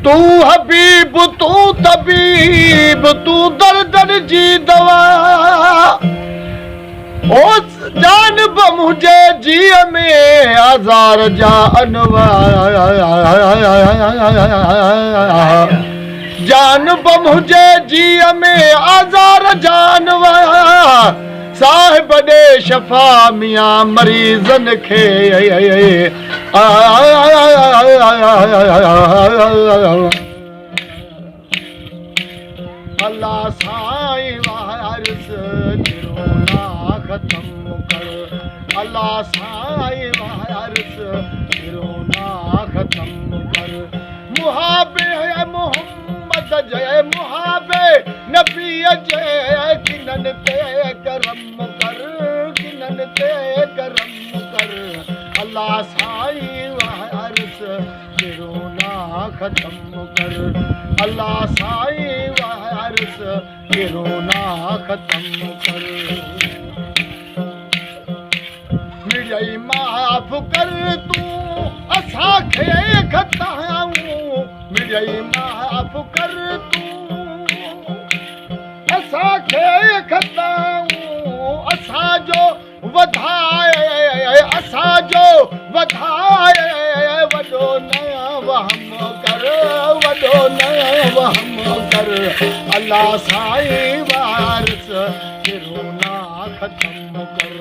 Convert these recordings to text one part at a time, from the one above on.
تون حبيب تون طبيب تون دردن جي دوا او جان به منهنجي جيء ۾ آزار جا انواع جان به منهنجي جيء ۾ آزار جا انواع صاحب ڏي شفا ميان مريضن کي. الله سائين وارث رونا ختم ڪر الله سائين وارث رونا ختم ڪر محابي محمد جي محابي نبي جي ڪنن تي ڪرم ڪر ڪنن تي ڪرم ڪر الله سائين وارث رونا ختم ڪر الله سائين وارث رونا ختم ڪر مڙئي معاف ڪر تون اسان کي خطائون مڙئي معاف ڪر تون اسان کي خطائون اسان جو وڌائي اسان جو وڌائي وڏو نه وهم ڪر وڏو نه وهم ڪر الله سائين وارث رونا ختم ڪر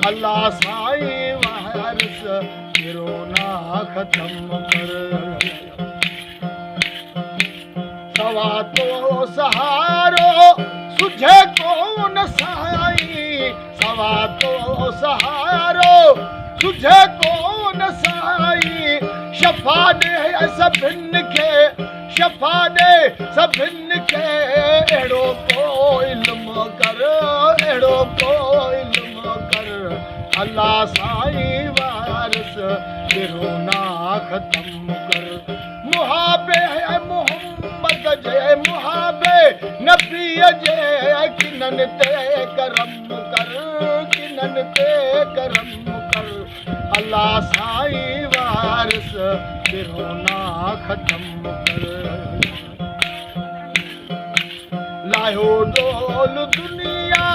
الله سائين وارث رونا ختم ڪر سوا تو سهارو سجهي ڪون سائين سوا تو سهارو سجهي ڪون سائين شفا ڏي سڀن کي شفا ڏي سڀن کي اهڙو ڪو علم ڪر اهڙو ڪو علم ڪر الله سائين وارث رونا ختم ڪر محابي محمد جي محابي نبي جي ڪنن تي ڪرم ڪر ڪنن تي ڪرم ڪر الله سائين وارث رونا ختم ڪر لاهيو ڏول دنيا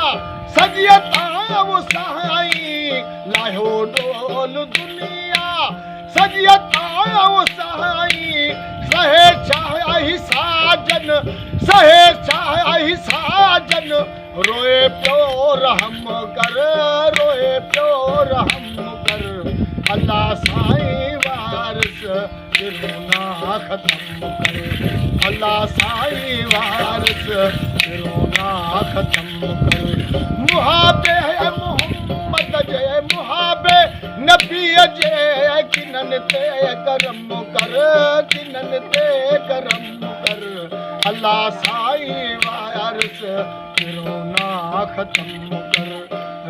سڄي تان سائين لاهيو ڏول دنيا سڄي تان سائين سهي ڇاهي ساجن سهي ڇاهي ساجن روئي پيو رحم ڪر روئي پيو رحم ڪر الله سائين وارث رونا ختم ڪر الله سائين وارث رونا ختم ڪر محابي محمد جي محابي نبي جي ڪنن تي ڪرم ڪر ڪنن تي ڪرم ڪر الله سائين وارث رونا ختم ڪر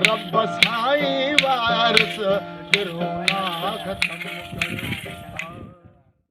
رب سائين وارث رونا ختم ڪر.